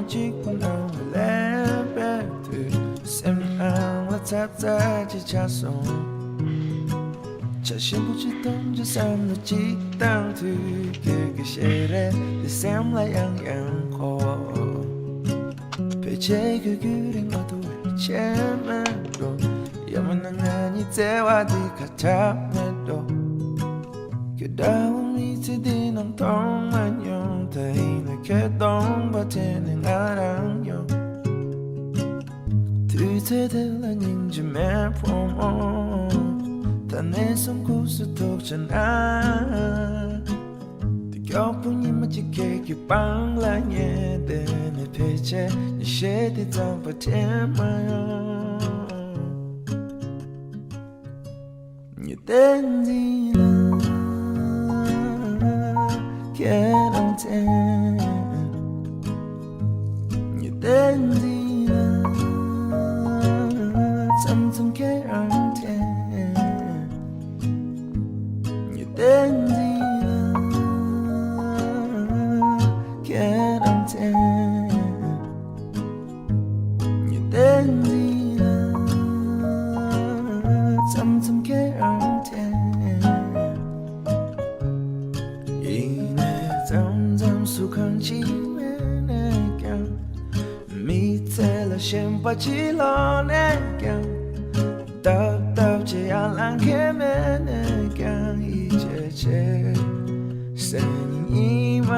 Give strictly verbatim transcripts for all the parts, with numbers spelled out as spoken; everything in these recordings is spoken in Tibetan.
གཅིག་པུ་ནང་ལ་སླེབས་པའི་དུས། སེམས་ནང་ལ་ཚ་ཚ་ཅིག་ཆགས་སོང་། བྱ་ཞིམ་པོ་ཅིག་འཐུང་རྒྱུ་བསམ་བློ་ཅིག་བཏང་དུས། སྐད་ཀྱི་ཞལ་རས་དེ་སེམས་ལ་ཡང་ཡང་འཁོར། ཕལ་ཆེར་ཁོས་རྒྱུན་རིང་མ་ཐུག་པའི་ཆད་མེད་འགྲོ། ཡང་མིན་ན་ང་གཉིས་བརྩེ་བ་འདི་ཁ་གྲག་མེད་འགྲོ། ཁྱོད་འདྲ་བོ་མི་ཚེ་འདི་ནང་མཐོང་མ་མྱོང་། ད་ཡིན་ན་ཁྱོད་གདོང་པ་དྲན་ནས་ང་རང་མྱོང་། དུས་ཚོད་དེ་ལ་སྙིང་རྗེ་མེད་བུ་མོ། ད་ནས་བཟུང་ཁུག་སུ་ཐུག་བྱས་ན། དེ་མགྱོགས་པོ་ཉི་མ་གཅིག་ཁྱེད་ཀྱི་པང་ལ་ཉལ་བསྡད་ནས། ཕལ་ཆེར་ཉི་ཤེལ་དེ་རྩམ་པ་དྲན་མ་ཡོང་། ཉི་ཟླའི་མདུན་ལ་ཁྱེད་རང་མཚན། ཉི་ཟླའི་མདུན་ལ་མཚམས་མཚམས་ཁྱེད་རང་མཚན། ཉི་ཟླའི་མདུན་ལ་ཁྱེད་རང་མཚན། ཉི་ཟླའི་མདུན་ལ་མཚམས་མཚམས་ཁྱེད་རང་དྲན། ཡིན་ནའི་མཚམས་མཚམས་སུ་གང་ཅི་མེད་ནས་ཀྱང་། མི་ཚེ་ལ་ཞེན་པ་ཅིག་ལོག་ནས་ཀྱང་། ལྟབ་ལྟབ་བྱེད་ཡ་ལང་ཁེ་མེད་ནས་ཀྱང་། ཡིད་ཆེས་བྱེད་སེམས་ཉིད་ཉི་མ་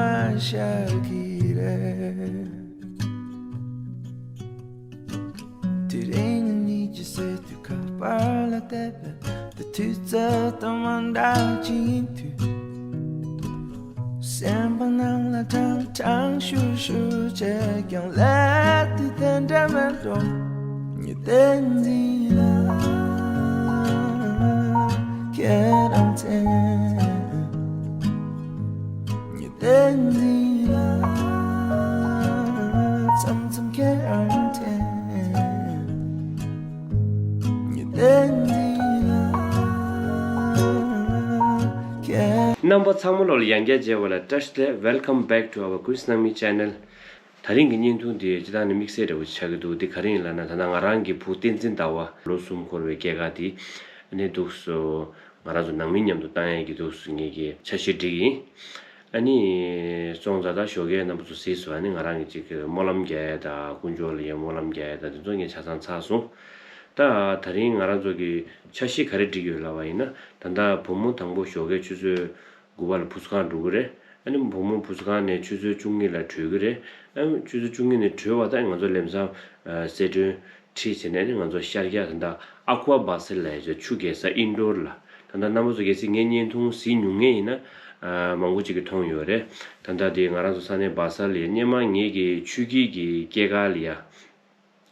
ཤར་གི་རེད། དེ་རིང་ཉིད་ཀྱི་སེ་དུས་ཁ་པར་ལ་བལྟས་པས། དེ་དུས་ཚོད་དང་མ་འདྲ་ཅིག་ཡིན་དུས། སེམས་པ་ནང་ལ་ཀྲང་ཀྲང་ཤུར་ཤུར་བྱས་ཀྱང་། སླེབས་དུས་དེ་འདྲ་མེད་འགྲོ། ཉི་ཟླའི་མདུན་ལ་ཁྱེད་རང་མཚན། ཉི་ཟླའི་མདུན་ལ་མཚམས་མཚམས་ཁྱེད་རང་དྲན། ཉི་ཟླའི་མདུན་ལ་ཁྱེད། རྣམ་པ་ཚང་མ་ལོ་ལ་ཡང་བསྐྱར་མཇལ་བ་ལ་བཀྲ་ཤིས་བདེ་ལེགས། Welcome back to our Quiz Nangmi channel. ད་རིང་གི་བརྙན་ཐུང་འདི་སྤྱིར་བཏང་ནི་དམིགས་བསལ་འདྲ་བོ་ཆགས་ཀྱི་འདུག་འདི་ག་རེ་ཡིན་ལབ་ན། ད་ལྟ་ང་རང་གི་བུ་བསྟན་འཛིན་ཟླ་བ་ལོ་གསུམ་འཁོར་བའི་སྐྱེས་སྐར་འདི་ཨ་ནི་འདུག་སོ། ང་རང་ཚོ་ནང་མི་མཉམ་དུ་བཏང་ཡས་ཀྱི་འདུག་སེ་ངེད་ཀྱིས་འཆར་གཞི་བསྒྲིགས་ཡིན། ཨ་ནི་སོང་ཙང་ད་ཞོགས་ཀས་རྣམ་པ་ཚོ་གཟིགས་སོང་། ཨ་ནི་ང་རང་གི་ཅིག་སྨོན་ལམ་རྒྱག་ཡས་དང་། དཀོན་མཆོག་ལ་ཡང་སྨོན་ལམ་རྒྱག་ཡས་དང་། དེ་ཚོ་ངས་ཆ་ཚང་ཚར་སོང་། ད་ད་རིང་ང་རང་ཚོ་གི་འཆར་གཞི་ག་རེ་བསྒྲིགས་ཡོད་ལབ་པ་ཡིན་ན། ད་ལྟ་བུ་མོ་དང་པོ་ཞོགས་ཀས་ཆུ་ཚོད་དགུ་པ་ལ་བུ་གསོ་ཁང་འགྲོ་གི་རེད། ཨ་ནི་བུ་མོ་བུ་གསོ་ཁང་ནས་ཆུ་ཚོད་བཅུ་གཉིས་ལ་གྲོལ་གི་རེད། ཨ་ནི་ཆུ་ཚོད་བཅུ་གཉིས་ནས་གྲོལ་བ་དང་། ང་ཚོ་ལམ་སང་ཨ་གསལ་སྒྲོན་ཁྲིད་བྱས་ནས་ནི་ང་ཚོ་ཤར་རྒྱག་ད་ལྟ་ཨ་ཁུ་ཨ་བ་སེལ་ལབ་ཡ་ཆུ་རྐྱལ་ས་ཨིན་ཌོར་ལ། ད་ལྟ་རྣམ་པ་ཚོ་གལ་སྲིད་ངའི་བརྙན་ཐུང་གཟིགས་མྱོང་མཁན་ཡིན་ན་ཨ་མང་པོ་ཅིག་གིས་མཐོང་ཡོད་རེད། ད་ལྟ་དེ་ང་རང་ཚོ་ས་གནས་བ་སེལ་ལ་ཡ། སྔོན་མ་ངེད་ཀྱི་ཆོས་སྐྱིད་ཀྱི་སྐྱེས་སྐར་ལ་ཡ།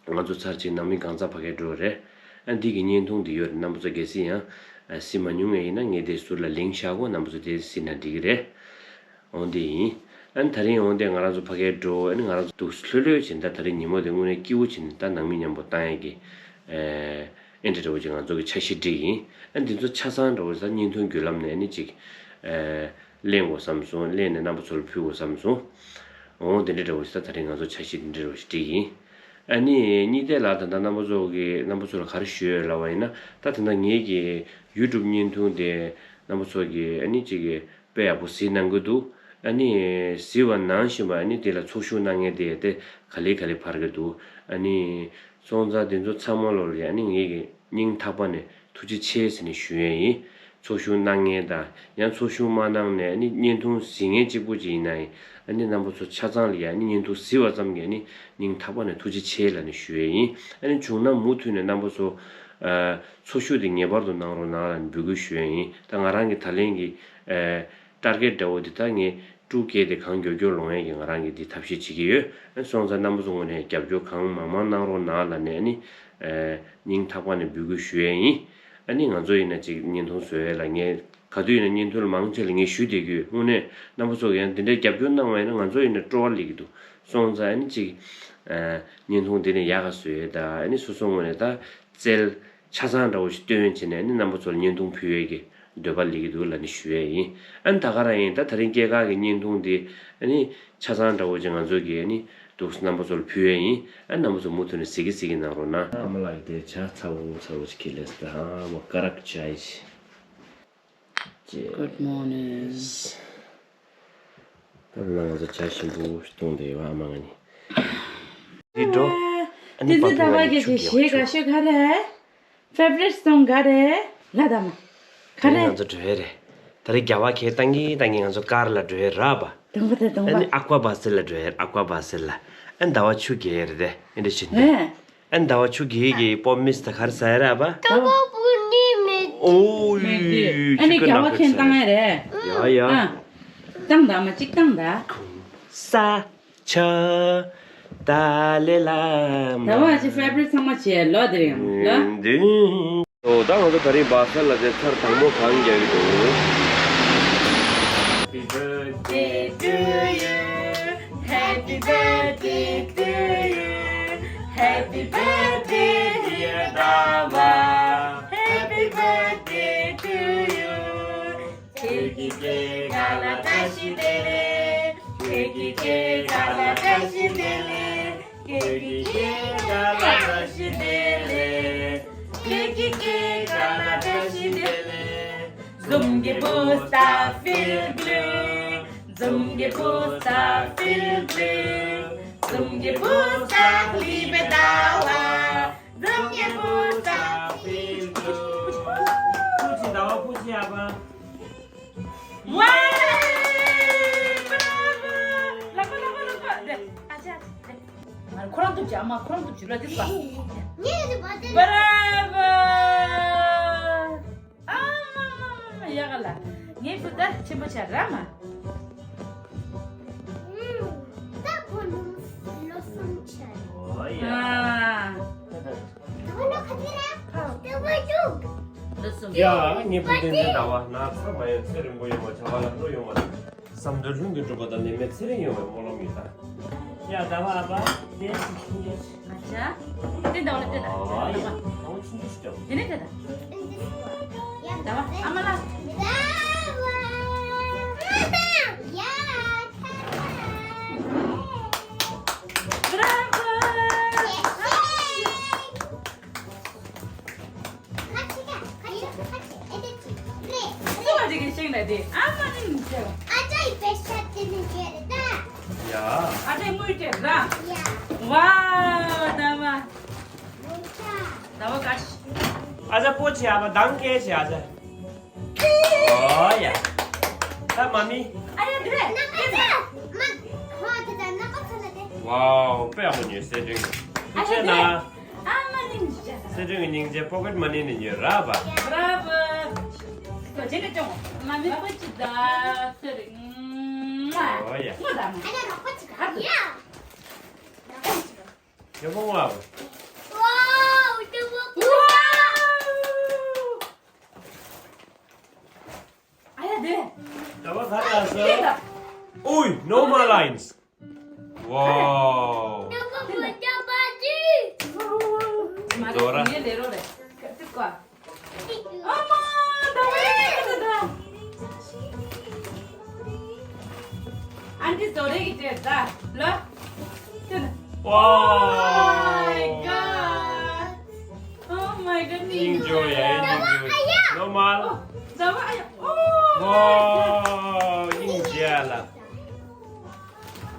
ང་ཚོ་ཚར་གཅིག་ནང་མི་གང་ཚ་ཕ་གིར་འགྲོ་རེད། ཨ་འདི་གི་བརྙན་ཐུང་འདི་ཡོད་རེད། རྣམ་པ་ཚོ་གལ་སྲིད་ཡང་ཨ་གཟིགས་མ་མྱོང་མཁན་ཡིན་ན་ངས་དེ་ཟུར་ལ་ལིང་ཀི་བཞག་གོ། རྣམ་པ་ཚོ་དེ་གཟིགས་ན་འགྲིག་གི་རེད། འོ་འདི་ཡིན། ཨ་ནི་ད་རིང་འོ་འདི་ང་རང་ཚོ་ཕ་གིར་འགྲོ། ཨ་ནི་ང་རང་ཚོ་འདུག་ལྷོད་ལྷོད་བྱས་ནས། ད་ད་རིང་ཉིན་མོ་དེ་དངོས་གནས་སྐྱིད་པོ་བྱས་ནས་ད་ནང་མི་མཉམ་པོ་བཏང་ཡས་ཀྱི་ཨེ་འདྲ་འདྲ་བོ་ཅིག་ང་ཚོ་གི་འཆར་གཞི་བསྒྲིགས་ཡིན། ཨ་འདི་ཚོ་ཆ་ཚང་འདྲ་བོ་ས་བརྙན་ཐུང་བརྒྱུད་ལམ་ནས་ཨ་ནི་ཅིག་ཨེ་གླེང་དགོས་བསམ་སོང་། གླེང་ནས་རྣམ་པ་ཚོ་ལ་ཕུལ་དགོས་བསམ་སོང་། འོ་དེ་འདྲ་འདྲ་བོ་ཞིག་ད་ད་རིང་ང་ཚོ་འཆར་གཞི་དེ་འདྲ་འདྲ་བོ་ཞིག་བསྒྲིགས་ཡིན། ཨ་ནི་གཉིས་དེ་ལ་ད་ལྟ་རྣམ་པ་ཚོ་གི་རྣམ་པ་ཚོ་ལ་ག་རེ་ཞུ་ཡོད་ལབ་པ་ཡིན་ན། ད་ད་ལྟ་ངེད་ཀྱི་ཡུ་ཊུབ་བརྙན་ཐུང་དེ་རྣམ་པ་ཚོ་གི་ཨ་ནི་ཅིག་གི་དཔེ་ཡག་པོ་གཟིགས་གནང་གི་འདུག་ཨ་ནི་གཟིགས་པ་ནང་བཞིན་པ་ཨ་ནི་དེ་ལ་ཚོགས་ཞུགས་གནང་མཁན་དེ་དེ་ག་ལེ་ག་ལེ་འཕར་གི་འདུག་ཨ་ནི་སོང་ཙང་དེ་ཚོ་ཚང་མ་ལོ་ལ་ཨ་ནི་ངེད་ཀྱི་སྙིང་ཐག་པ་ནས་ཐུགས་རྗེ་ཆེ་ཟེར་ནས་ཞུ་ཡས་ཡིན། ཚོགས་ཞུགས་གནང་མཁན་དང་། ཡང་ཚོགས་ཞུགས་མ་གནང་ནས་ཨ་ནི་བརྙན་ཐུང་གཟིགས་མཁན་གཅིག་པུ་ཅིག་ཡིན་ན་ཡང་། ཨ་ནི་རྣམ་པ་ཚོ་ཆ་ཚང་ལ་ཡང་ཨ་ནི་བརྙན་ཐུང་གཟིགས་པ་ཙམ་གྱིས་ཨ་ནི་སྙིང་ཐག་པ་ནས་ཐུགས་རྗེ་ཆེ་ལབ་ནས་ཞུ་ཡས་ཡིན། ཨ་ནི་བྱུང་ན་མུ་མཐུད་ནས་རྣམ་པ་ཚོ་ཨ་ཚོགས་ཞུགས་དེ་ངེས་པར་དུ་གནང་རོགས་གནང་ལབ་ནས་འབོད་སྐུལ་ཞུ་ཡས་ཡིན། ད་ང་རང་གི་ད་ལན་གྱི་ཨ་ཊར་གེཊ་འདྲ་བོ་དེ་ད་ངས་ཊུ་ཀེ་དེ་གང་མགྱོགས་མགྱོགས་ལོང་ཡས་ཀྱི་ང་རང་གིས་འདི་ཐབས་ཤེས་བྱེད་ཀྱི་ཡོད། ཨ་སོང་ཙང་རྣམ་པ་ཚོ་ངོས་ནས་རྒྱབ་སྐྱོར་གང་མང་མང་གནང་རོགས་གནང་ལབ་ནས་ཨ་ནི་ཨ་སྙིང་ཐག་པ་ནས་འབོད་སྐུལ་ཞུ་ཡས་ཡིན། ཨ་ནི་ང་ཚོ་ཡིན་ན་ཅིག་བརྙན་ཐུང་བཟོ་ཡས་ལ། ངས་ག་དུས་ཡིན་ན་བརྙན་ཐུང་ལ་མང་ཆེ་ལ་ངས་ཞུ་བསྡད་ཀྱི་ཡོད། དངོས་གནས་རྣམ་པ་ཚོ་གིས་ཡང་འདི་འདྲའི་རྒྱབ་སྐྱོར་གནང་བ་ཡིན་ན་ང་ཚོ་ཡིན་ན་སྤྲོ་བ་སླེབས་ཀྱི་འདུག་སོང་ཙང་ཨ་ནི་ཅིག་ཨ་བརྙན་ཐུང་འདི་ནས་ཡག་ག་བཟོ་ཡས་དང་། ཨ་ནི་སོ་སོ་ངོས་ནས་ད་རྩལ་ཆ་ཚང་འདྲ་བོ་ཞིག་སྟོན་བྱས་ནས་ཨ་ནི་རྣམ་པ་ཚོ་ལ་བརྙན་ཐུང་ཕུལ་ཡས་ཀྱི་འདོད་པ་སླེབས་ཀྱི་འདུག་ལབ་ནས་ཞུ་ཡས་ཡིན། ཨ་ནི་ད་ག་རང་ཡིན། ད་ད་རིང་སྐྱེས་སྐར་གྱི་བརྙན་ཐུང་འདི་ཨ་ནི་ཆ་ཚང་འདྲ་བོ་ཅིག་ང་ཚོ་གིས་ཨ་ནི་ འདུག་རྣམ་པ་ཚོ་ལ་ཕུལ་ཡས་ཡིན། ཨ་རྣམ་པ་ཚོ་མུ་མཐུད་ནས་གཟིགས་ཀྱི་གཟིགས་ཀྱི་གནང་རོགས་གནང་། ཨ་མ་ལགས་ཀྱིས་དེ་ཇ་ཚ་བོ་ཚ་བོ་ཅིག་ཁྱེར་སླེབས་སོང་། ཨ་མ་ཀ་རག་ཅའི་ཅིག Good morning. ད་ང་ཚོ་ཇ་ཞིམ་པོ་བཏུངས་བསྡད་ཡོད། ཨ་མ་ང་གཉིས། འདི་འགྲོ། ཨ་ནི་དེ་ཚོ་ད་བར་གྱི་ཞེ་དགའ་ཤོས་ག་རེ། Favorite song ག་རེ། ལ་དྭགས་མ། ག་རེ། ང་ཚོ་འགྲོ་ཡས་རེད། ད་རེས་རྒྱ་བ་ཁའི་ཏང་གི་ཏང་གི་ང་ཚོ་ཀར་ལ་འགྲོ་ཡས་ར་བ། དང་པོ་དང་དང་པོ། ཨ་ནི་ཨ་ཀ་བ་སེལ་ལ་འགྲོ་ཡས། ཨ་ཀ་བ་སེལ་ལ། ཨ་ནི་ཟླ་བ་ཆུ་རྒྱས་རེད་དེ། ཨེ་འདྲ་བྱེད་འདི། ཨེ། ཨ་ནི་ཟླ་བ་ཆུ་རྒྱས་ཀྱི་པོ་མིས་ད་ག་རེ་ཟ་ཡས་ར་བ། ཟླ་བ་བུ་ནི་མེད། ཨོ་ཡུ་ཨ་ནི་ཆུ་ཀ་རྒྱ་བ་ནག་ཁྱེད་པོ་ཚ། བཏང་ཡས་རེད། ཡ་ཡ། ཨ། བཏང་ད་མ་གཅིག་བཏང་ད། ས། ཆ། ཏཱ་ལའི་བླ་མ། ཟླ་བ་ཅི་favorite ཚང་མ་བྱས་ལོ་དེར་ཡང་ལོ། འདི། ཨོ་ད་ང་ཚོ་ད་རིང་བ་སེལ་ལ་དེ་ཚར་དང་པོ་གང་རྒྱག་གི་འདུག Happy birthday to you. Happy birthday to you. Happy birthday, dear Dava. Happy birthday to you. ཁྱེད་ཀྱི་སྐྱེས་སྐར་ལ་བཀྲ་ཤིས་བདེ་ལེགས། ཁྱེད་ཀྱི་སྐྱེས་སྐར་ལ་བཀྲ་ཤིས་བདེ་ལེགས། ཁྱེད་ཀྱི་སྐྱེས་སྐར་ལ་བཀྲ་ཤིས་བདེ་ལེགས། ཁྱེད་ཀྱི་སྐྱེས་སྐར་ལ་བཀྲ་ཤིས་བདེ་ལེགས། Zum Geburtstag viel Glück. Zum Geburtstag viel Glück. Zum Geburtstag, liebe Dauer. Zum Geburtstag viel Glück. ཕུ་ཆི་ཟླ་བ་ཕུ་ཆི་ཨ་ཕ། ཝའི། Bravo. ལག་པ་ལག་པ་ལག་པ། དེ་ཨ་ཅག་དེ། ང་ཁོ་རང་ཐུག་ཅིག་ཨ་མ་ཁོ་རང་ཐུག་ཅིག་ལ་དེ་ལ། ངས་དེ་བ་དེ། Bravo. ཨ་མ་མ་མ་མ་ཡག་ལ། ངའི་བུ་ད་ཆེན་པོ་ཆགས་ར་མ། ད་ཁོ་ལོ་ལོ་གསུམ་ཆགས། ཨོ་ཡ། ཨ། ད་ཁོ་ལོ་ག་ཚོད་རེད། ད་བ་ཅུ། ལོ་གསུམ། ཡ་ངའི་བུ་དེ་འདྲ་ཟླ་བ་ན་ཚ་མ་ཡོད་ཚེ་རིང་པོ་ཡོང་བ་བྱ་བ་ལམ་འགྲོ་ཡོང་བ་དང་། བསམ་དོན་ལྷུན་གྱིས་འགྲུབ་པ་དང་ནད་མེད་ཚེ་རིང་ཡོང་བའི་སྨོན་ལམ་ཡོད་ད། ཡ་ཟླ་བ་ཨ་ཕ་དེ་ཞིག་ཆུང་ཆུང་ཞིག་ཨ་ཅག་དེ་ཟླ་བ་ལ་བལྟས་ད། ཨ་ཡ་ཟླ་བ་ཆུང་ཆུང་ཞིག་འདྲ་བོ། དེ་ནས་བལྟས་ད། ཟླ་བ་ཨ་མ་ལ། Bravo. ཁ་ཆེ་ཁ་ཆེ་ཁ་ཆེ་ཨེ་དེ་ཆེ་རེད། སུ་མ་ཅིག་གིས་ཤེས་ན་དེ་ཨ་མ་ནི་མི་ཤེས་པ། ཨ་ཅག་ཡི་པེ་ཤ་དེ་ནི་ཅེ་རེད་ད། ཡ། ཨ་ཅག་དངུལ་སྤྲད་ར། ཡ། ཝའོ་ཟླ་བ། ཟླ་བ་དགའ་ཤི། ཨ་ཅག་པོ་ཆེ་ཨ་མ་དང་ཁེ་ཆེ་ཨ་ཅག་ཨོ་ཡ། ད་མ་མི། ཨ་ཡ་དེ་རེད། ན་ཨ་ཅག་མ་ཧོ་དེ་ད་ན་པ་ཁ་ན་དེ། ཝའོ་དཔེ་ཡག་པོ་ཉོས་སེ་ཏྲིང་། ཨ་ཡ་དེ་རེད། ཨ་མ་ནི་མི་ཤེས། སེ་ཏྲིང་གི་སྙིང་རྗེ་པོ་ཀེཊ་མ་ནི་ནས་ཉོས་ར་བ། Bravo. ཁྱེད་ཀྱིས་སྐྱོང་། མ་མི་པོ་ཅི་ད་ཚེ་རིང་། ཨོ་ཡ། ངོ་ད་མ། ཡ། ཡོ་བོ་ངོ་ཨ་བོ། ཝའོ། ཨ་ཡ་དེ། ད་བ་ཁ་ད་སོ། ཨོའི། No more lines. Wow. ཛོ་ར། ཨ་མ་ད་བ་ཡ་ད་ད། ཨན་ཊི་ཛོ་རེ་གི་སྤྲད་ད་ལོ། ཅི་ན། Wow. Oh my god. Oh my god. སྙིང་རྗེ་ཡ། སྙིང་རྗེ། ནོར་མལ། ཛ་བ་ཨ་ཡ། Oh my god. Wow. སྙིང་རྗེ་ལ།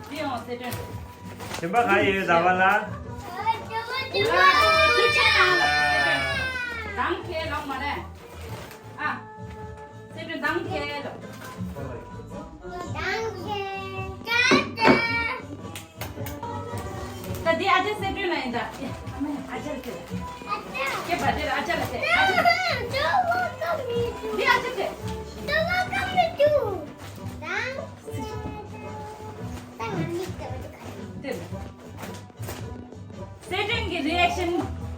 དེ་ཡང་སེ་ཏྲེན། གཞན་པ་ག་ཡོད་ཟླ་བ་ལ། ཐུགས་རྗེ་གནང་ལ་སེ་ཏྲེན། དང་ཁེ་ལོག་མ་རེད། ཨ། སེ་ཏྲེན་དང་ཁེ་ལོག་དང་ཁེ་ཀ་ཏེ། ད་འདི་ཨ་ཅག་སེ་ཏྲེན་ལ་ཡིན་ད། ཨ་མ་ཨ་ཅག་ལ་ཁེ་ལ། ཨ་ཅག་ཁེ་བ་དེ་ལ་ཨ་ཅག་ལ་ཁེ། ཨ་ཅག་འདི་ཨ་ཅག་ཁེ། སེ་ཏྲེན་གྱི་རི་ཨེག་ཤན་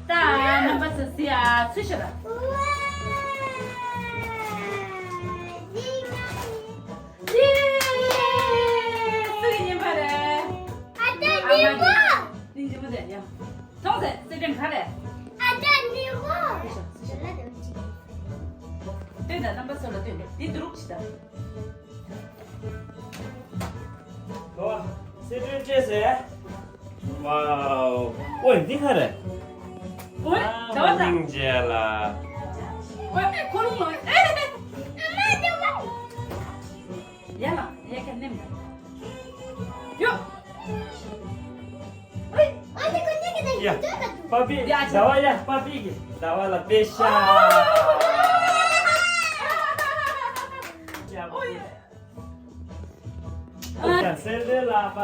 ད་རྣམ་པ་ཚོ་གཟིགས་ཨ། ཚུར་ཤོག་ད། ཡེ། སུ་གི་ཉན་པ་རེད། ཨ་ཅག་ཉན་པ། སྙིང་རྗེ་མོ་དེ་ཡ། མཐོང་ཟེར། སེ་ཏྲེན་ག་རེ། ཨ་ཅག་ཉན་པ། ལྟོས་དང་རྣམ་པ་ཚོ་ལ་ལྟོས་ནས་འདི་འདུག་ཅི་ད། ལོ། སེ་ཏྲེན་བཅས་ཟེར། Wow. ཨོའི་འདི་ག་རེ། ཨོའི་ཨ་ད་བ་ད། མིང་རྗེས་ལ། ཨོའི་ཁོ་རུང་ལོ། ཡ་ལ་ཡ་ཁ་ནེམ། ཡོ། ཡ། པ་པི་ཡ་ཟླ་བ་ཡ་པ་པི་གི་ཟླ་བ་ལ་པེ་ཤ། ཨོའི། ཡ་སེ་ལེ་ལ་པ།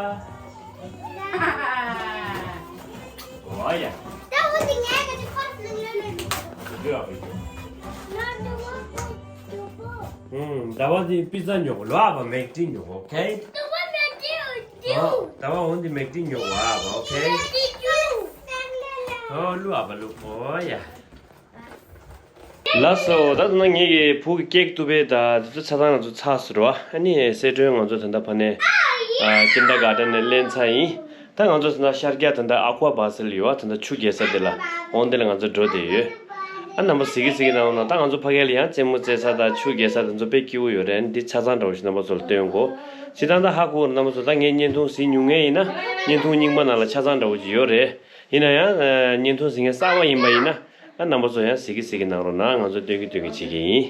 ཨོ་ཡ། ད་འོ་དེ་ངས་ཀྱི་ཁོར་སི་ལ་ཡོད་ལ་འདུག་ཨ་བི་ཡོད། ང་འདུག་ཨ་འདུག་ཨ། ཧུམ། ཟླ་བ་འདི་པི་ཙ་ཉོ་གོ་ལོ་ཨ་བ་མེག་ཏི་ཉོ་གོ། ཨོ་ཁེ། ཟླ་བ་མེག་ཏི་ཉོ་གོ། ཨོ་ཟླ་བ་འོ་འདི་མེག་ཏི་ཉོ་གོ་ཨ་བ། ཨོ་ཁེ། ཨོ་ལུ་ཨ་བ་ལུ། ཨོ་ཡ། ལགས་སོ། ད་ད་ནང་ངེད་ཀྱི་བུ་གི་ཀེག་གཏུབ་པའི་ད་དེ་ཚོ་ཆ་ཚང་ང་ཚོ་ཚར་སོང་ར། ཨ་ནི་སེ་ཀྲོན་ང་ཚོ་ད་ལྟ་ཕ་ནས་ཨ་ཀིན་ཌར་གྷར་ཌེན་ནས་ལེན་ཚར་ཡིན། ད་ང་ཚོ་ད་ལྟ་ཤར་རྒྱག་ད་ལྟ་ཨ་ཀུ་ཨ་བྷ་སལ་ཡོད་ཨ། ད་ལྟ་ཆུ་རྒྱས་ས་དེ་ལ་འོང་དེ་ལ་ང་ཚོ་འགྲོ་བསྡད་ཡོད། ཨ་རྣམ་པ་གཟིགས་ཀྱི་གཟིགས་ཀྱི་གནང་རོགས་གནང་། ད་ང་ཚོ་ཕ་གི་ལ་ཡང་རྩེད་མོ་རྩེ་ས་དང་ཆུ་རྒྱས་ས་དེ་ཚོ་དཔེ་སྐྱིད་པོ་ཡོད་རེད། འདི་ཆ་ཚང་འདྲ་བོ་ཞིག་རྣམ་པ་ཚོ་ལ་སྟོན་གོ། སྤྱིར་བཏང་ད་ཧ་གོ་རྣམ་པ་ཚོ། ད་ངས་བརྙན་ཐུང་གཟིགས་མྱོང་མཁན་ཡིན་ན་བརྙན་ཐུང་རྙིང་པ་ནང་ལ་ཆ་ཚང་འདྲ་བོ་ཅིག་ཡོད་རེད། ཡིན་ན་ཡང་ཨ་བརྙན་ཐུང་གཟིགས་མཁན་གསར་པ་ཡིན་པ་ཡིན་ན། ཨ་རྣམ་པ་ཚོ་ཡང་གཟིགས་ཀྱི་གཟིགས་ཀྱི་གནང་རོགས་གནང་། ང་ཚོ་སྟོན་གྱི་སྟོན་གྱི་བྱེད་ཀྱི་ཡིན།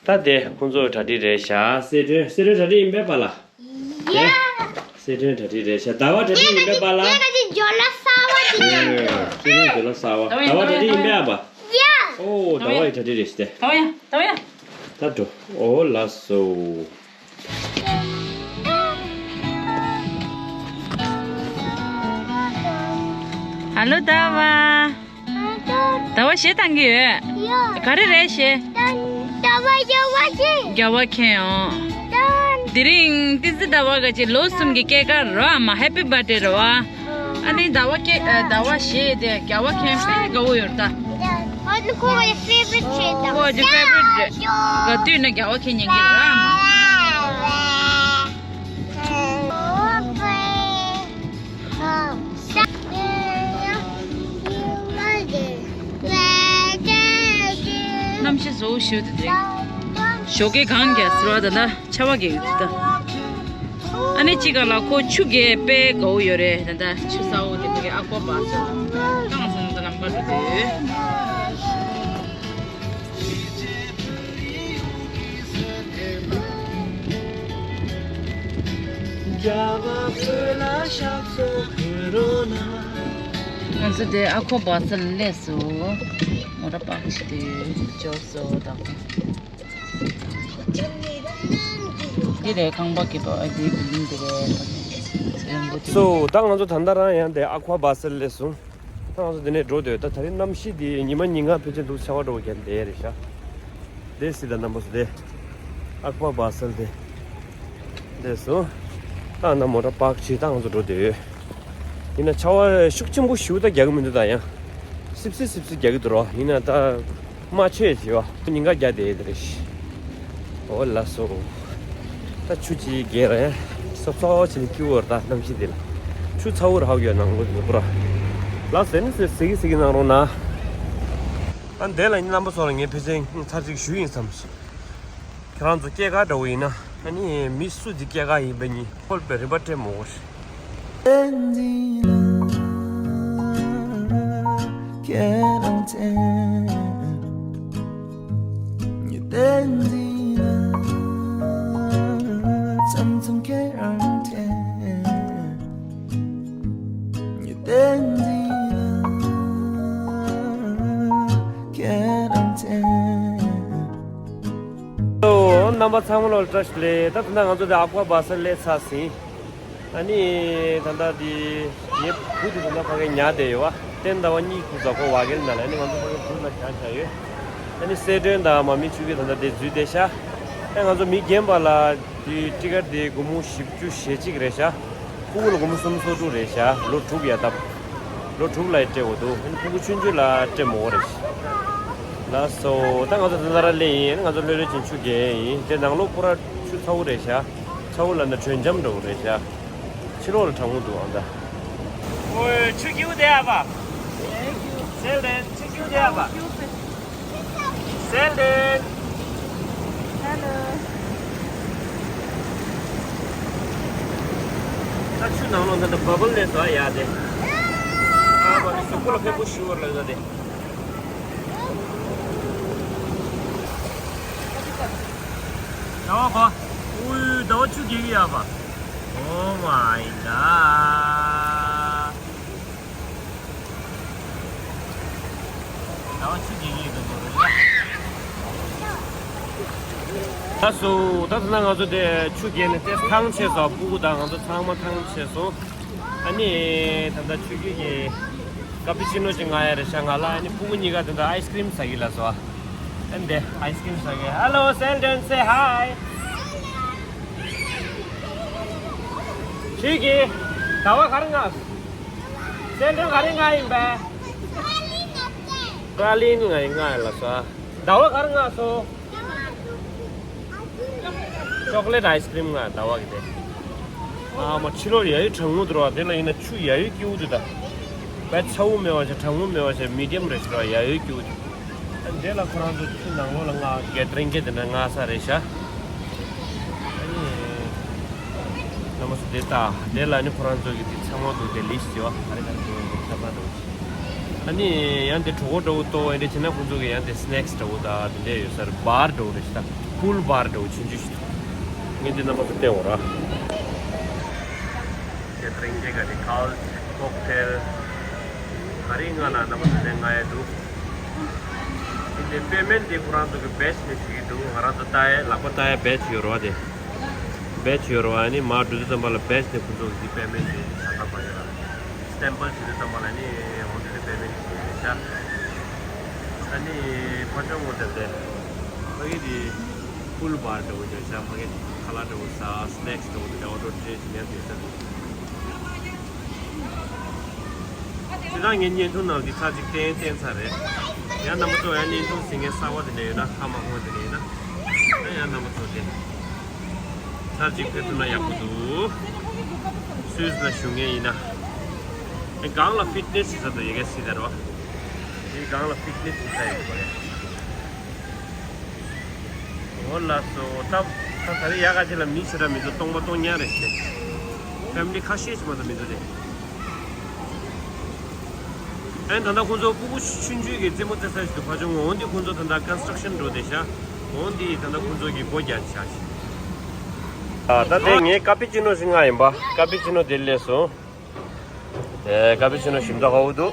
ད་དེ་ཁོང་ཚོ་གྲ་སྒྲིག་རེད་ཤག་སེ་ཀྲོན། སེ་ཀྲོན་གྲ་སྒྲིག་ཡིན་པས་པཱ་ལགས། ཡ། སེ་ཀྲོན་གྲ་སྒྲིག་རེད་ཤག་ཟླ་བ་གྲ་སྒྲིག་ཡིན་པས་པཱ་ལགས། ཡ་ག་ཅིག་ཇོ་ལ་གསར་པ་ཅིག་ཡ། སེ་ཀྲོན་ཇོ་ལ་གསར་པ། ཟླ་བ་ཡིན་ཟླ་བ་གྲ་སྒྲིག་ཡིན་པས་ཨ་པ། ཡ། ཨོ་ཟླ་བ་ཡི་གྲ་སྒྲིག་རེད་ཤག་སྟེ། ཟླ་བ་ཡ། ཟླ་བ་ཡ། ད་འགྲོ། ཨོ་ལགས་སོ། ཧ་ལོ་ཟླ་བ། ཟླ་བ་གཞས་བཏང་གི་ཡོད། ཡོད། ག་རེ་རེད་གཞས། ཟླ་བ་རྒྱལ་བ་ཆེ། རྒྱལ་བ་མཁྱེན་ཨོ། དེ་རིང་ཏི་ཙི་ཟླ་བ་ག་ཅིག་ལོ་གསུམ་གྱི་སྐྱེས་སྐར་རོ་ཨ་མ། ཧེ་པི་བྷར་ཐི་ཌེ་རོ་ཨ། ཨ་ནི་ཟླ་བ་སྐྱེ་ཨ་ཟླ་བ་གཞས་དེ་རྒྱལ་བ་མཁྱེན་དཔེ་དགའ་བོ་ཡོད་ད། ཨ་ནི་ཁོ་བའི་ཕེ་ཝ་རི་ཊི་ཆེ་ད། ཁོ་ཨ་ཅི་ཕེ་ཝ་རི་ཊི་རེད། ག་དུས་ན་རྒྱལ་བ་མཁྱེན་ཉན་གི་ར་མ། གནམ་གཤིས་བཟོ་བོ་ཞིག་དེ་དེ་རིང་ཞོགས་ཀས་གངས་རྒྱག་ཟེར་བ་ད་ལྟ་ཆར་པ་རྒྱག་ཡོད་དུས་ད། ཨ་ནི་གཅིག་ག་ལ་ཁོ་ཆུ་རྒྱས་དཔེ་དགའ་བོ་ཡོད་རེད། ད་ལྟ་ཆུ་ཚ་བོ་དེ་ཕ་གི་ཨ་ཀོ་པ་སོ་ཏང་སོ་ནི་ད་ལམ་ཁ་འགྲོ་དུས། ང་ཚོ་དེ་ཨ་ཁོ་བ་སལ་སླེབས་སོང་། མོ་ཊ་པག་ཅིག་དེ་འབྱོར་སོང་དང་། འདི་རེད་ཁང་པ་གི་པ་ཨ་འདི་བིལ་ཌིང་འདི་རེད། རིང་པོ་དེ། སོ་ད་ང་ཚོ་ད་ལྟ་རང་ཡང་དེ་ཨ་ཁོ་བ་སལ་སླེབས་སོང་། ད་ང་ཚོ་འདི་ནས་འགྲོ་འདོད། ད་དེ་རིང་གནམ་གཤིས་འདི་ཉི་མ་ཉིན་གང་ཕལ་ཆེར་འདུག་ཆར་པ་འགྲོ་གི་འདི་རེད་ཤག་དེ་སི་ད་རྣམ་པ་ཚོ་དེ་ཨ་ཁོ་བ་སལ་དེ་དེ་སོ། ད་ན་མོ་ཊ་པག་ཅིག་ད་ང་ཚོ་འགྲོ་འདོད་ཡོད། ཡིན་ན་ཆར་པ་ཤུགས་ཆེན་པོ་ཞིག་ད་རྒྱག་གི་མི་འདུག་ད་ཡང་སིབ་སིབ་སིབ་སིབ་རྒྱག་གི་འདུག་རོ། ཡིན་ན་ད་མ་ཆོད་ཅེས་པ་ཉིན་ག་རྒྱག་བསྡད་ཡོད་རེད། ཨོ་ལགས་སོ། ད་ཆུ་ཅིག་རྒྱས་ར་ཡང་སོབ་སོབ་བྱས་ནས་སྐྱིད་པོ་རེད། ད་གནམ་གཤིས་འདི་ལ་ཆུ་ཚ་བོ་ར་ཧ་གོ་ཡོད་ནང་ལོ་འདི་པུ་ར། ལགས་སོ། ནི་ཟེར་གི་ཟེར་གི་གནང་རོགས་གནང་། ཨ་འདས་ལ་ཡིན་རྣམ་པ་ཚོ་ལ་ངས་ཕལ་ཆེར་ཚར་གཅིག་ཞུས་ཡིན་བསམ་སོང་། ཁྱེད་རང་ཚོ་སྐྱེས་སྐར་འདྲ་བོ་ཡིན་ན་ཨ་ནི་མི་སུ་གཅིག་སྐྱེས་སྐར་ཡིན་པ་ཉིད་ཧོལ་པའི་རིན་པ་སྤྲད་མོ་ཤི། རྣམ་པ་ཚང་མ་ལ་བཀྲ་ཤིས་བདེ་ལེགས། ད་ད་ལྟ་ང་ཚོ་དེ་ཨ་ཀོ་བྷ་སལ་སླེབས་ཚར་ཟིན། ཨ་ནི་ད་ལྟ་དེ་ངའི་བུ་དེ་ད་ལྟ་ཕ་གིར་ཉལ་བསྡད་ཡོད་པ། ཏན་ཟླ་བ་གཉིས་ཀྱི་གཟའ་འཁོར་བ་གིར་ནང་ལ་ཨ་ནི་ང་ཚོ་ཕ་གིར་བུ་ལ་བྱང་བཞག་ཡོད། ཨ་ནི་སེ་ཀྲོན་དང་མ་མི་ཆུ་གི་ད་ལྟ་དེ་འཛུལ་བསྡད་ཤག་ཨ་ང་ཚོ་མི་རྒན་པ་ལ་དེ་ཊི་ཀེ་ཊི་དེ་སྒོར་མོ་བཞི་བཅུ་ཞེ་གཅིག་རེད་ཤག་ཕྲུ་གུ་ལ་སྒོར་མོ་སུམ་ཅུ་སོ་དྲུག་རེད་ཤག་ལོ་དྲུག་ཡ་ད། ལོ་དྲུག་ལ་སྤྲད་དགོས་འདུག་ཨ་ནི་ཕྲུ་གུ་ཆུང་ཆུང་ལ་སྤྲད་མི་དགོས་རེད། ལགས་སོ། ད་ང་ཚོ་དེ་ན་ར་སླེབས་ཡིན། ང་ཚོ་ལྷོད་ལྷོད་བྱས་ཆུ་རྒྱག་ཡིན། དེ་ནང་ལོགས་པུ་ར་ཆུ་ཚ་བོ་རེད་ཤག་ཚ་བོ་ལབ་ན་དྲོད་འཇམ་འདྲ་བོ་རེད་ཤག་ཕྱི་ལོགས་ལ་གྲང་མོ་འདུག་ཨང་ད། ཨོའི་ཆུ་སྐྱིད་པོ་དེ་ཨ་ཕ། སེལ་ལྡན་ཆུ་སྐྱིད་པོ་དེ་ཨ་ཕ། སེལ་ལྡན། ཧེ་ལོ། ད་ཆུ་ནང་ལོགས་ད་ལྟ་བ་བལ་སླེབས་སོང་ཡ་དེ། ཁོ་ལ་ཕེབས་པོ་ཞུ་བར་ལ་ཡོད་དེ། ཟླ་བ་ག། ཨུའི་ཟླ་བ་ཆུ་རྒྱག་གི་ཡོད་པ། Oh my god. ཟླ་བ་ཆུ་རྒྱག་གི་ཡོད་པ། ད་སུ་ད་ད་ན་ང་ཚོ་དེ་ཆུ་རྒྱག་ནས་དེ་ཐང་ཆད་སོང་། སྤུ་གུ་དང་ང་ཚོ་ཚང་མ་ཐང་ཆད་སོང་། ཨ་ནི་ད་ལྟ་ཆུ་རྒྱུད་ཀྱི་ཀ་པི་ཅི་ནོ་ཅིག་མངགས་ཡ་རེད་ཤག་ང་ལ། ཨ་ནི་སྤུ་གུ་གཉིས་ཀ་དེ་འདྲ་ཨའི་སི་ཀི་རིམ་ཟ་གི་ལ་སོ། ཨ་ནི་དེ་ཨའི་སི་ཀི་རིམ་ཟ་གི། Hello Sheldon, say hi. ཆུ་རྒྱུད་ཟླ་བ་ག་རེ་མངགས། སེ་ལྡོང་ག་རེ་མངགས་ཡིན་པས། པྲ་ལིན་ལ་མངགས་ལ་སོ། ཟླ་བ་ག་རེ་མངགས་སོང་། ཅོག་ལེ་ཊི་ཨའི་སི་ཀི་རིམ་མངགས་ཟླ་བ་གི་དེ། ཨ་མ་ཕྱི་ལོགས་ཡ་ཡུ་གྲང་མོ་འདུག་ར། དེ་ལ་ཡིན་ན་ཆུ་ཡ་ཡུ་སྐྱིད་པོ་འདུག་ད། བས་ཚ་བོ་མེད་པ་བྱས་གྲང་མོ་མེད་པ་བྱས་མི་ཌི་ཡམ་རེད་ཤག་ར། ཡ་ཡུ་སྐྱིད་པོ་འདུག། ཨ་འདྲེ་ལ་ཁོ་རང་ཚོ་ཆུ་ནང་ལོགས་ལ་མངགས་གེ་ཏི་རིང་གེ་དེ་འདྲ་མངགས་ས་རེད་ཤག། ཨ་ནི་རྣམ་པ་ཚོ་དེ་ལྟ་དེ་ལ་ནི་ཁོ་རང་ཚོ་གི་དེ་ཚང་མ་འདུག་དེ་ལིསི་ཊི་བྱེད་པ་ག་རེ་ག་རེ་འདུག་དེ་ཁྱབ་ན་འདུག། ཨ་ནི་ཡང་དེ་གྲོད་ཁོག་འདྲ་བོ་ལྟོགས་ཨེ་འདྲ་བྱས་ན་ཁོང་ཚོ་གི་ཡང་དེ་སི་ནེག་སི་འདྲ་བོ་དང་དེ་འདྲ་ཡོད་ས་རེད། བར་འདྲ་བོ་རེད་ཤག་ད། པུལ་བར་འདྲ་བོ་ཆུང་ཆུང་ཞིག་འདུག། ངས་འདི་རྣམ་པ་ཚོ་བསྟན་འོ་ར། དེ་ཏྲིང་ཅེ་ག་དེ་ཀལ་ཀོག་ཊེལ་ག་རེ་མངགས་ན་རྣམ་པ་ཚོ་དེ་མངགས་ཡས་འདུག། དེ་པེ་མེན་ཊི་དེ་ཁོ་རང་ཚོ་གི་བེ་ཇི་ནས་བྱེད་ཀྱི་འདུག། ང་རང་ཚོ་ལྟ་ཡས་ལག་པ་ལྟ་ཡས་བེ་ཇི་ཡོད་རེད་བ། དེ་བེ་ཇི་ཡོད་རེད་བ། ཨ་ནི་མར་འགྲོ་དུས་ཙམ་པ་ལ་བེ་ཇི་དེ་ཁོ་ཚོ་གི་དེ་པེ་མེན་ཊི་དེ་ད་ལྟ་མ་ཡོད་ར། སི་ཊེམ་པལ་བྱེད་དུས་ཙམ་པ་ལ་ནི་འོ་དེ་དེ་པེ་མེན་ཊི་བྱེད་ཀྱི་རེད་ཤག། ཨ་ནི་ཕ་ཆུང་ངོ་དེ་དེ་ཕ་གི་དེ་པུལ་བར་འདྲ་བོ་བྱས་ཤག། ཕ་གི་ཁ་ལག་འདྲ་བོ་ཟ། སི་ནེག་སི་འདྲ་བོ་དེ་འདྲ་ཨོ་ཌར་བྱས་བྱས་ཉར་བསྡད་ས་འདུག། དེ་དང་ངའི་བརྙན་ཐུང་ནང་འདི་ཚར་གཅིག་བསྟན་བསྟན་ཚར་རེད། ཡང་རྣམ་པ་ཚོ་ཡང་བརྙན་ཐུང་གཟིགས་མཁན་གསར་པ་དེ་འདྲ་ཡོད་ན། ཧ་མ་གོ་བ་དེ་འདྲ་ཡོད་ན། ཡང་རྣམ་པ་ཚོ་དེ་ཚར་གཅིག་ཕེབས་ཐུབ་ན་ཡག་པོ་འདུག། སུད་སི་ལ་བཞུགས་མཁན་ཡིན་ན། ཨེ་སྒང་ལ་ཕིཊ་ནེ་སི་ཡིན་ས་འདུག། ཡ་གི་སི་ད་རོ། དེ་སྒང་ལ་ཕིཊ་ནེ་སི་ཡིན་ས་ཡོད་པ་རེད། འོ་ལགས་སོ། ད་ད་ད་རེས་ཡག་ག་ཅིག་ལ་མི་ཞེ་དྲག་མི་འདུག། སྟོང་པ་སྟོང་ཉག་རེད་ཤག། ཕེ་མི་ལི་ཁ་ཤས་ཤིག་མ་གཏོགས་མི་འདུག་སྟེ། ཨན་ད་ལྟ་ཁོང་ཚོ་སྤུ་གུ་ཆུང་ཆུང་གི་རྩེད་མོ་རྩེ་ས་ཞིག་འདུག། ཕ་ཆུང་ངོ་། འོ་འདི་ཁོང་ཚོ་ད་ལྟ་ཀོན་སི་ཊྲག་ཤན་འགྲོ་བསྡད་ཤག། འོ་འདི་ད་ལྟ་ཁོང་ཚོ་གི་སྒོ་རྒྱག་བྱ་ཞིག། ཨ་ད་དེ་ངས་ཀ་པི་ཅི་ནོ་ཞིག་མངགས་ཡིན་པ། ཀ་པི་ཅི་ནོ་དེ་སླེབས་སོང་། ཨེ་ཀ་པི་ཅི་ནོ་ཞིམ་ཚ་ཧོ་འདུག།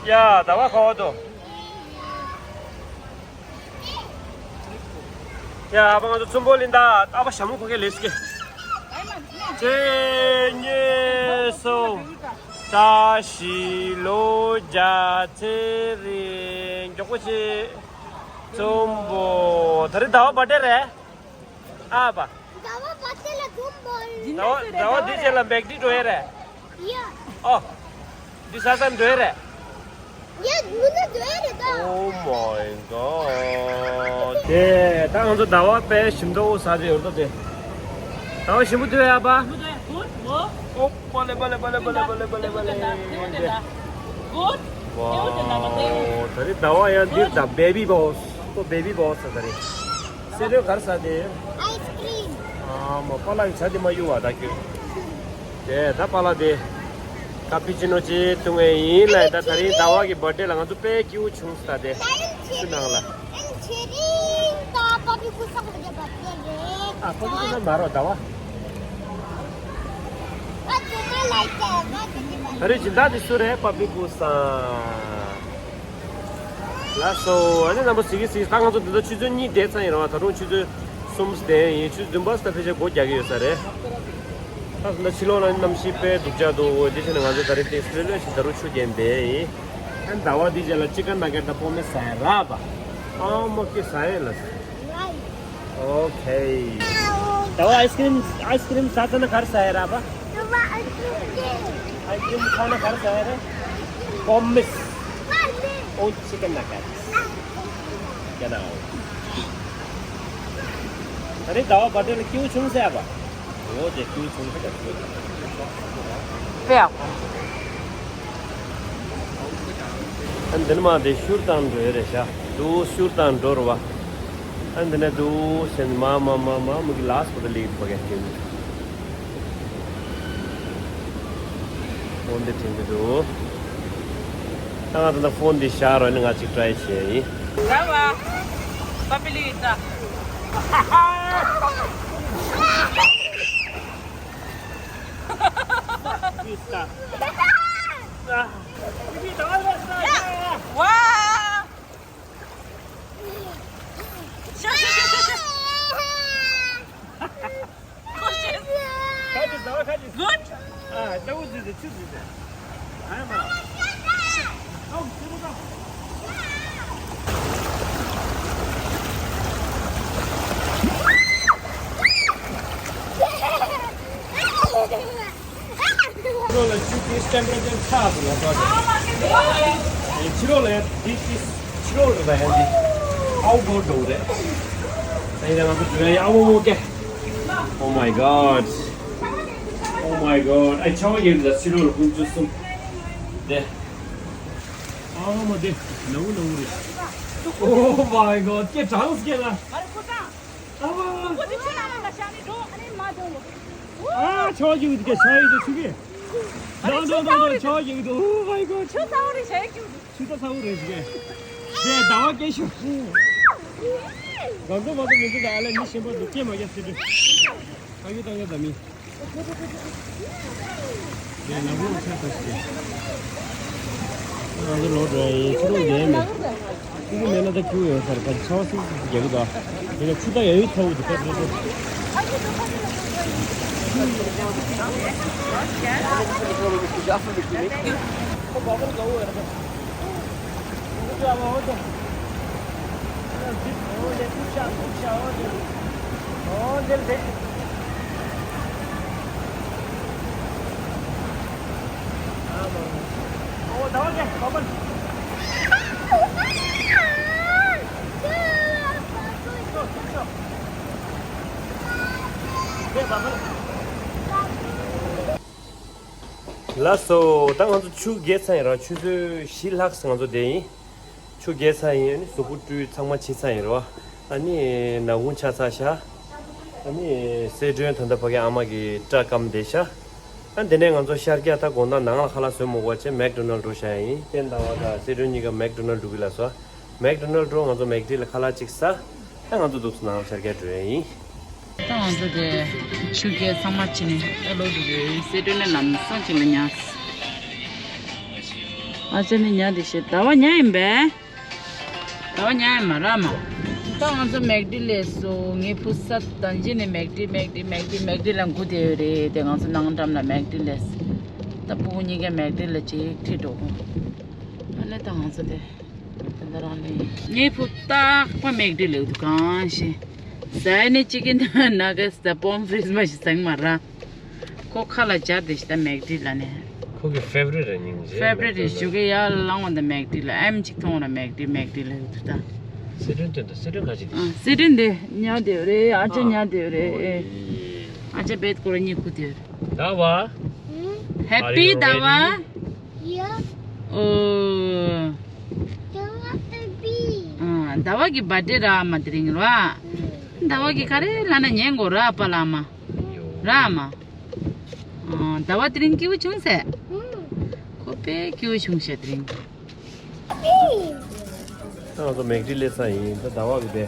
ཡ་ཟླ་བ་ཁ་བ་དོ། ཡ་ཨ་ཕ་ང་ཚོ་ཚོམ་བུ་གླིང་ད་ཨ་ཕ་ཞྭ་མོ་གོན་མཁན་ལས་སུ་སྐྱེ། ཚེ་ཉེ་སོ། བཀྲ་ཤིས་ལོ་བརྒྱ་ཚེ་རིང་མགྱོགས་པོ་བྱེད། ཚོམ་བུ་ད་རེས་ཟླ་བ་བར་ཐི་ཌེ་རེད། ཨ་ཕ། ཟླ་བ་བར་ཐི་ཌེ་ལ་ཚོམ་བུ། ཟླ་བ་ཟླ་བ་འདི་རྗེས་ལ་མེག་ཌི་འགྲོ་ཡས་རེད། ཡ། ཨོ། འདི་ས་ས་འགྲོ་ཡས་རེད། ཡ་མུ་ན་འགྲོ་ཡས་རེད་ད། Oh my god. དེ་ད་ང་ཚོ་ཟླ་བ་དཔེ་ཞིམ་མདོག་ཟ་རྒྱུ་ཡོད་ད་དེ། ཟླ་བ་ཞིམ་པོ་འདུག་ཡ་པ། ཨོ་པ་ལེ་པ་ལེ་པ་ལེ། Good. Wow. ད་རེས་ཟླ་བ་ཡང་འདིར་ད་བེ་བི་བོ་སི། ཁོ་བེ་བི་བོ་སི་ཟ་ད་རེད། སེ་རེལ་ག་རེ་ཟ་དེ། ཨའི་སི་ཀི་རིམ། ཨ་མ་པཱ་ལགས་ཀྱི་ཇ་དེ་མ་གཡུག་བ་ད་ཁྱོད། དེ་ད་པཱ་ལགས་དེ། ཀ་པི་ཅི་ནོ་ཅིག་འཐུང་ངེས་ཡིན་ལབ། ད་ད་རིང་ཟླ་བ་གི་བར་ཐི་ཌེ་ལ་ང་ཚོ་དཔེ་སྐྱིད་པོ་བྱུང་སོང་ད་དེ། ཆུ་ནང་ལ། ཨ་པཱ་ལགས་ཀྱི་ན་མ་རོ་ཟླ་བ། ད་རིང་སྦྱིན་བདག་དེ་སུ་རེད། པ་པི་ཀུ་སང་། ལགས་སོ། ཨ་ནི་རྣམ་པ་གཟིགས་གི་གཟིགས། ད་ང་ཚོ་འདི་ལྟར་ཆུ་ཚོད་གཉིས་བསྡད་ཚར་ཡིན་རེད་བ། ད་རུང་ཆུ་ཚོད་གསུམ་བསྡད་ཡིན། ཆུ་ཚོད་བདུན་པ་ཙམ་ཕལ་ཆེར་སྒོ་རྒྱག་གི་ཡོད་ས་རེད། ད་ད་ཕྱི་ལོགས་ལ་གནམ་གཤིས་དཔེ་སྡུག་ཅག་འདུག། འོ་དེ་བྱས་ན་ང་ཚོ་ད་རེས་དེ་སྤྲེལ་ལོས་ཤིག་ད་རུང་ཆུ་རྐྱེན་བསྡད་ཡིན། ཨ་ནི་ཟླ་བ་འདི་རྗེས་ལ་ཅི་ཀན་ན་ཀེ་ཊི་དང་པོ་མེ་ཟ་ཡ་རག་པ། ཨ་མ་ཀི་ཟ་ཡ་ལ། ཨོ་ཁེ། ཟླ་བ་ཨའི་སི་ཀི་རིམ་ཨའི་སི་ཀི་རིམ་ཟ་ཚར་ན་ག་རེ་ཟ་ཡ་རག་པ། ཨའི་སི་ཀི་རིམ་ཁ་ན་ག་རེ་ཟ་ཡ་རེད། པོ་མིས། ཨོ་ཅི་ཀན་ན་ཀེ་ཊི། ཡ་ན་ཨོ། ད་རེས་ཟླ་བ་བར་ཐི་ཌེ་ལ་སྐྱིད་པོ་བྱུང་ཟེར་བ། འོ་དེ་སྐྱིད་པོ་བྱུང་ཟེར་ག་ཟེར། དཔེ་ཡག་པོ། ཨ་འདི་ནི་མ་དེ་ཤུར་བཏང་འགྲོ་ཡ་རེད་ཤག། དུ་ཤུར་བཏང་འགྲོ་རུ་བ། ཨ་འདི་ནས་དུ་སེན་མ་མ་མ་མ་མུ་གི་ལ་སི་པོ་ཏ་ལི་གི་ཕ་གི་ཐེན། འོ་འདི་དྲན་གི་འདུག། ད་ང་ད་ལྟ་ཕོན་འདི་བཞག་རོགས་ནི་ང་གཅིག་ཊ་རའི་བྱེད་ཡིན། Brava! Papelita! Wow! Good. ཕྱི་ལོགས་ལ་ཤུགས་ཀྱིས་ཊེམ་པ་རེ་ཅར་ཆག་འདུག་ལ་ཕྱོགས་དེ། ཕྱི་ལོགས་ལ་འདི་ཀྱིས་ཕྱི་ལོགས་རེད་པ་ཡང་འདི་ཨའུ་ཌོར་འགྲོ་གི་རེད། ད་ཡིན་ན་ང་ཚོ་འགྲོ་ཡ་ཡ་ཨ་ཝ་ཝ་ཀེ། Oh my god. Oh my god. ཨ་ཆར་པ་ཡོད་ལ་ཕྱི་ལོགས་ལ་ཁོང་ཚོ་གསུམ་དེ། ཨ་མ་དེ་ནའུ་ནའུ་རེད། Oh my god. ཀྱེ་གྲངས་སྐད་ལ། ཨ་མ། ཨ་ཆར་པ་ཡོད་གི་ཆར་པ་ཡོད་གི་ཆུ་གི། No, no, no, no, ཆར་པ་ཡོད་གི། Oh my god. ཆུ་ཚ་བོ་རེད་ཤག་ཆུ་ཚ་ཚ་བོ་རེད་ཤག་དེ་ཟླ་བ་སྐད་ཤོད། གང་གོ་མ་གོ་མི་འདུག་ད་ཨ་ལས་མི་གཞན་པ་འདུག་སྐད་མ་རྒྱག་ཟེར་དུས། ཨ་ཡུ་ད་ཡུ་ད་མི། དེ་ནག་པོ་ཆགས་ཐུབ་ཤིག་ང་ཚོ་ལོག་འགྲོ་ཡ་ཡིན། ཕྱི་ལོགས་བསྡད་མེད། ཕྲུ་གུ་མེད་ན་ད་ཁྱུག་ཡོད་ས་རེད། ད་ཆར་པ་སིག་སིག་རྒྱག་གི་འདུག་དེ་ནས་ཆུ་ད་ཡ་ཡུ་ཐོག་འདུག་ད་ད་ད། ལགས་སོ། ད་ང་ཚོ་ཆུ་རྒྱས་ཚར་ཡིན་ར། ཆུ་ཚོད་བཞི་ལྷག་ང་ཚོ་བསྡད་ཡིན། ཆུ་རྒྱས་ཚར་ཡིན། ཨ་ནི་གཟུགས་པོ་བཀྲུས་ཚང་མ་བྱས་ཚར་ཡིན་ར། ཨ་ནི་ནག་ཁུང་ཆགས་ཚར་ཤག་ཨ་ནི་སེ་སྒྲོན་ད་ལྟ་ཕ་གི་ཨ་མ་གི་སྐྲ་སྐམ་བསྡད་ཤག་ཨ་དེ་ནས་ང་ཚོ་ཤར་རྒྱག་ད་དགོང་དག་ནང་ལ་ཁ་ལག་བཟོས་མ་དགོས་པ་བྱས་མེག་ཌོ་ནལ་འགྲོ་བཞག་ཡིན། བསྟན་དང་བ་དང་སེ་སྒྲོན་གཉིས་ཀ་མེག་ཌོ་ནལ་འགྲོ་གི་ལ་སོ། མེག་ཌོ་ནལ་འགྲོ། ང་ཚོ་མེག་ཌི་ལ་ཁ་ལག་ཅིག་ཟ། ཨ་ང་ཚོ་འདུག་སེ་ནང་ལ་ཤར་རྒྱག་འགྲོ་ཡ་ཡིན། ད་ང་ཚོ་དེ་ཆུ་རྒྱས་ཚང་མ་ཕྱིན་ནས་ཨ་ལོ་འགྲོ་གི་ཡིན། སེ་སྒྲོན་ནས་ལམ་སང་ཅིག་ལ་ཉལ། ཨ་ཅེ་ནི་ཉལ་བསྡད་ཤག་ཟླ་བ་ཉལ་ཡིན་པས། ཟླ་བ་ཉལ་ཡིན་མ་ར་མ། ད་ང་ཚོ་མེག་ཌི་སླེབས་སོང་། ངའི་བུ་ས་དང་ཅི་ནས་མེག་ཌི་མེག་ཌི་མེག་ཌི་མེག་ཌི་ལ་འགུ་བསྡད་ཡོད་རེད། དེ་ང་ཚོ་ནང་འགྲམ་ལ་མེག་ཌི་སླེབས། ད་སྤུ་གུ་གཉིས་ཀས་མེག་ཌི་ལ་ཅིག་ཁྲིད་འགྲོ་དགོས། ཨ་ལས་ད་ང་ཚོ་དེ། དེ་འདྲ་རང་ལས། ངའི་བུ་རྟག་པར་མེག་ཌི་སླེབས་འདུག་གང་ཤེས། ཟ་ནས་ཅི་གི་ན་ག་ཟ་པོམ་ཕྲིས་མ་ཞིག་ཟ་གི་མ་ར། ཁོ་ཁ་ལག་སྦྱར་བསྡད་ཤག་ད་མེག་ཌི་ལ་ནས། ཁོ་གི་ཕེ་ཝ་རི་ཊི་རེད། སྙིང་རྗེ། ཕེ་ཝ་རི་ཊི་རེད། ཞུ་གི་ཡར་ལངས་པ་ད་མེག་ཌི་ལ་ཨེམ་ཅིག་མཐོང་ར་མེག་ཌི་མེག་ཌི་ལ་ཡོད་འདུག་ད། སེ་སྒྲོན་སྟོན་ད། སེ་སྒྲོན་ག་ཅིག་དེ། ཨ་སེ་སྒྲོན་དེ་ཉལ་བསྡད་ཡོད་རེད། ཨ་ཅེ་ཨ། ཉལ་བསྡད་ཡོད་རེད། ཨོ་ཡེ། ཨ་ཅེ་བེད་སྐོར་གཉིད་ཁུག་བསྡད་ཡོད་རེད། ཟླ་བ། ཧེ་པི་ཟླ་བ། ཡ། ཨོ། ཟླ་བ་ཨ་པི། ཨ་ཟླ་བ་གི་བར་ཌེ་ར་མ་དེ་རིང་ར། ཟླ་བ་གི་ག་རེ་ལབ་ན་ཉན་དགོས་ར་པ་ལ་མ། ར་མ། ཨ་ཟླ་བ་དེ་རིང་སྐྱིད་པོ་བྱུང་ཟེར། ཁོ་དཔེ་སྐྱིད་པོ་བྱུང་ཤག་དེ་རིང་། ད་ང་ཚོ་མེག་ཌི་སླེབས་ས་ཡིན། ད་ཟླ་བ་གི་དེ།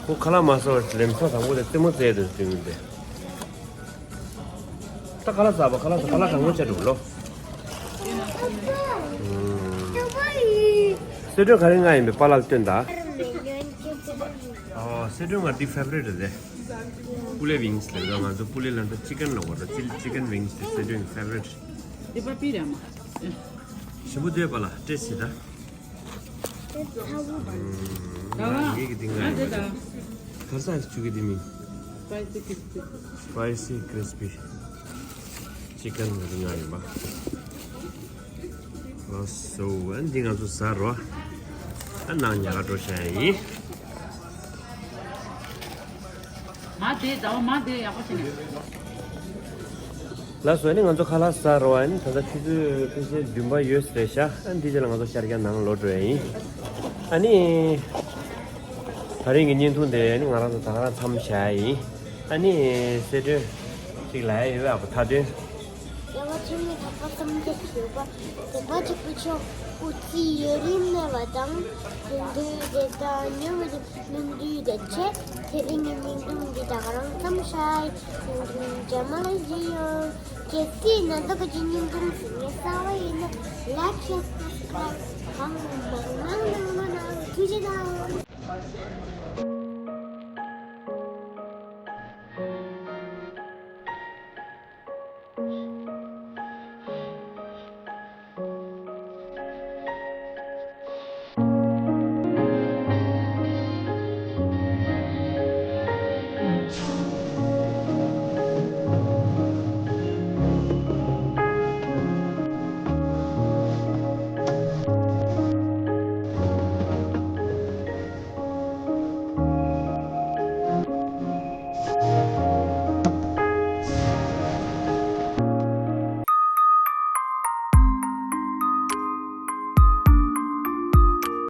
ཁོ་ཁ་ལག་མ་ཟ་བར་ལམ་སང་དང་པོ་དེ་རྩེད་མོ་རྩེ་འདུག་དེ་མིན་པས། ད་ཁ་ལག་ཟ་བ། ཁ་ལག་ཟ། ཁ་ལག་གང་པོ་བྱས་འགྲོ་ལོ། སེ་སྒྲོན་ག་རེ་མངགས་ཡིན་པས་པཱ་ལགས་ལ་སྟོན་ད། ཨོ་སེ་སྒྲོན་ང་འདི་ཕེ་ཝ་རི་ཊི་རེད་དེ། པུ་ལེ་ཝིང་སི་ལབ་ར། ང་ཚོ་པུ་ལེ་ལ་འདི་ཅི་ཀན་ལབ་ར། ཅི་ཅི་ཀན་ཝིང་སི་དེ་སེ་སྒྲོན་གྱི་ཕེ་ཝ་རི་ཊི། དེ་པ་པི་ར་མ། ཞིམ་པོ་འདུག་པཱ་ལགས་ཊེ་སི་བྱེད་ད། ད་བ། ངས་ཀྱི་འདི་ང་ཡིན་པ་རེད། ག་རེ་ཟ་བཅུག་གི་འདི་མིན། སི་པའི་སི་ཀྲིས་པི། སི་པའི་སི་ཀྲིས་པི། ཅི་ཀན་ང་འདི་ང་ཡིན་པ། ལགས་སོ། ཨ་འདི་ང་ཚོ་ཟ་རོ། ཨ་ནང་ཉལ་ག་འགྲོ་བྱ་ཡ་ཡིན། མ་དེ་ཟླ་བ་མ་དེ་ཡག་པོ་བྱས་ནས། ལགས་སོ། ཨ་ནི་ང་ཚོ་ཁ་ལག་ཟ་རོ། ཨ་ནི་ད་ལྟ་ཆུ་ཚོད་ཕལ་ཆེར་བདུན་པ་ཡོལ་ས་རེད་ཤག་ཨ་ནི་འདི་རྗེས་ལ་ང་ཚོ་ཤར་རྒྱག་ནང་ལོག་འགྲོ་ཡ་ཡིན། ཨ་ནི་ད་རིང་གི་བརྙན་ཐུང་དེ་ཨ་ནི་ང་རང་ཚོ་ད་ག་རང་མཚམས་བཞག་ཡ་ཡིན། ཨ་ནི་སེ་སྒྲོན་ཅིག་ལབ་ཡ་ཡོད་པས་ཨ་ཁུ་མཐའ་དོན། ཟླ་བ་ཆུ་མིག་ད་ ཨ་སམ་གྱི་ཞུ་བ་དེ་པ་གཅིག་པུ་ཆོག་སྐུ་ཚེ་ཡུན་རིང་གནས་པ་དང་དེ་འདྲའི་བདེ་ཐང་མྱུར་བའི་སྨོན་འདུན་དེ་ཆེ། དེ་རིང་གི་བརྙན་ཐུང་འདི་དག་རང་ཙམ་ཤར། བརྙན་ཐུང་རྗེས་མ་ལ་གཞི་ཡོད། གལ་སྲིད་ན་ད་ག་ཅི་བརྙན་ཐུང་གཟིགས་ངེས་གསར་བ་ཡིན་ན་ལའིཀ་ཤེར་སབ་སི་ཀ་རའིབ་གང་མང་མང་གནང་རོགས་གནང་། ཐུགས་རྗེ་གནང་།